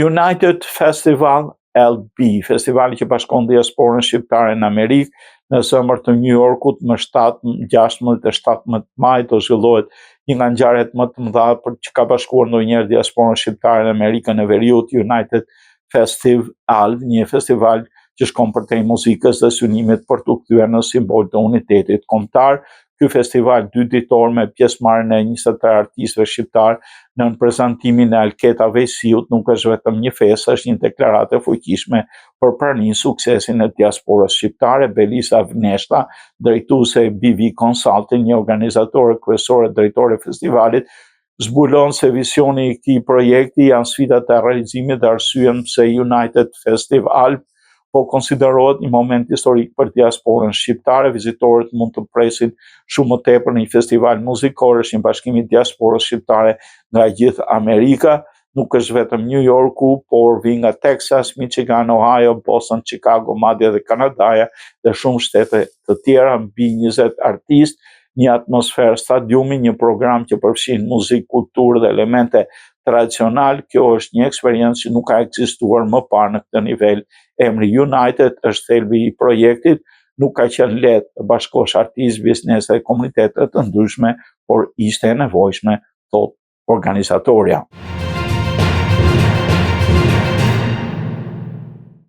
United Festival LB, festivali që bashkon diasporën shqiptare në Amerikë, në zemër të New Yorkut më 7, 16 dhe 17 maj do zhvillohet një nga ngjarjet më të mëdha për që ka bashkuar ndonjëherë diasporën shqiptare në Amerikën e Veriut, United Festival, një festival që shkon përtej muzikës dhe synimit për t'u kthyer në simbol të unitetit kombëtar. Ky festival dy ditor me pjesëmarrjen e 23 artistëve shqiptar nën prezantimin e Alketa Vejsiut nuk është vetëm një festë, është një deklaratë e fuqishme për praninë suksesin e diasporës shqiptare. Belisa Vneshta, drejtuese e BV Consulting, një organizatore kryesore drejtore e festivalit, zbulon se visioni i këtij projekti janë sfidat e realizimit dhe arsyen pse United Festival po konsiderohet një moment historik për diasporën shqiptare. Vizitorët mund të presin shumë më tepër në një festival muzikor, është një bashkim i diasporës shqiptare nga gjithë Amerika. Nuk është vetëm New Yorku, por vijnë nga Texas, Michigan, Ohio, Boston, Chicago, madje edhe Kanadaja dhe shumë shtete të tjera, mbi 20 artistë, një atmosferë stadiumi, një program që përfshin muzikë, kulturë dhe elemente tradicional. Kjo është një eksperiencë që nuk ka ekzistuar më parë në këtë nivel. Emri United është thelbi i projektit, nuk ka qenë lehtë të bashkosh artistë, biznese dhe komunitete të ndryshme, por ishte e nevojshme, thotë organizatorja.